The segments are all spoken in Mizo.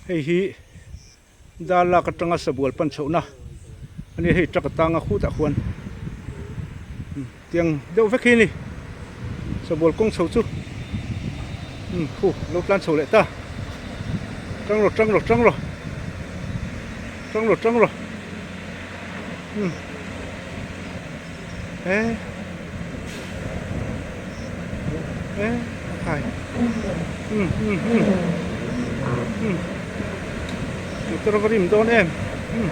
Hei hi dar lak atanga sabual pan chhohna a nia hei truck a tang a khutah khuan tiang deuh vek hi a ni sabual kawng chho chu umm khu lo tlan chho leh ta tang rawh tang rawh tang rawh tang rawh tang rawh umm e e a khai umm umm umm umm motor va rim dawn em umm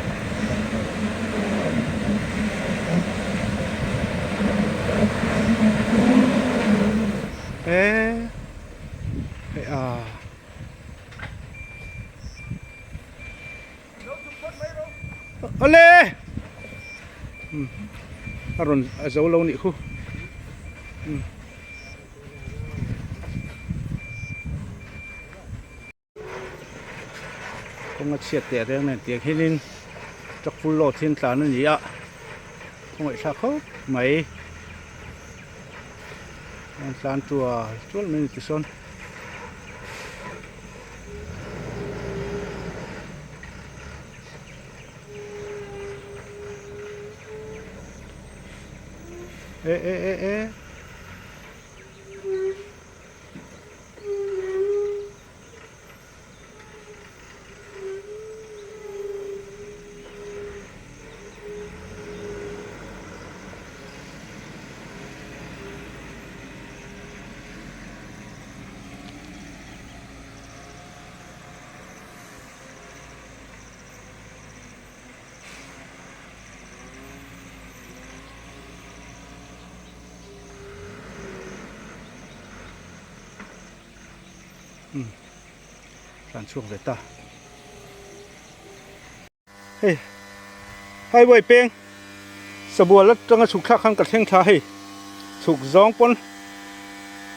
e hei a. Awle a rawn a zo lo nih khu kawng a chhiat teh reng nen tiang hianin truck full load hi an tlan a ni a khawngaih thlak khawp mai an tlan tual tual mai a ni tisawn. E e e e. Umm tlan chhuak ve ta. Hei highway peng sabual atanga chhuk thlak khan ka thleng thla hei chhuk zawng pawn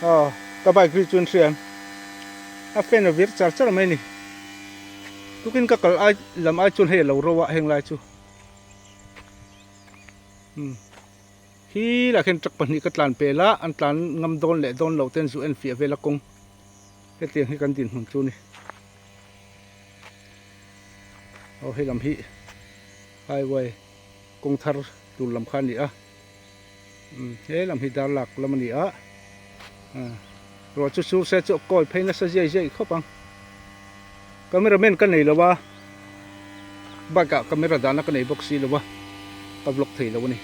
aw ka bike ri chu an hria em a fan a vir char char mai a ni tukin ka kal ai lam ai chuan hei a lo ro a heng lai chu umm hi lah khian truck pahnih ka tlan pel a an tlan ngam dawn leh dawn loh te an zu en fiah vel a kawng hetiang hi kan dinhmun chu a ni. Aw hei lam hi highway kawng thar tur lam kha a ni a umm he lam hi dar lak lam a ni a ruah chu sur se chu a kawi phei nasa ziai ziai khawp ang camera man ka nei lo a bike ah camera dahna ka nei bawk si lo a ka vlog thei lo a ni.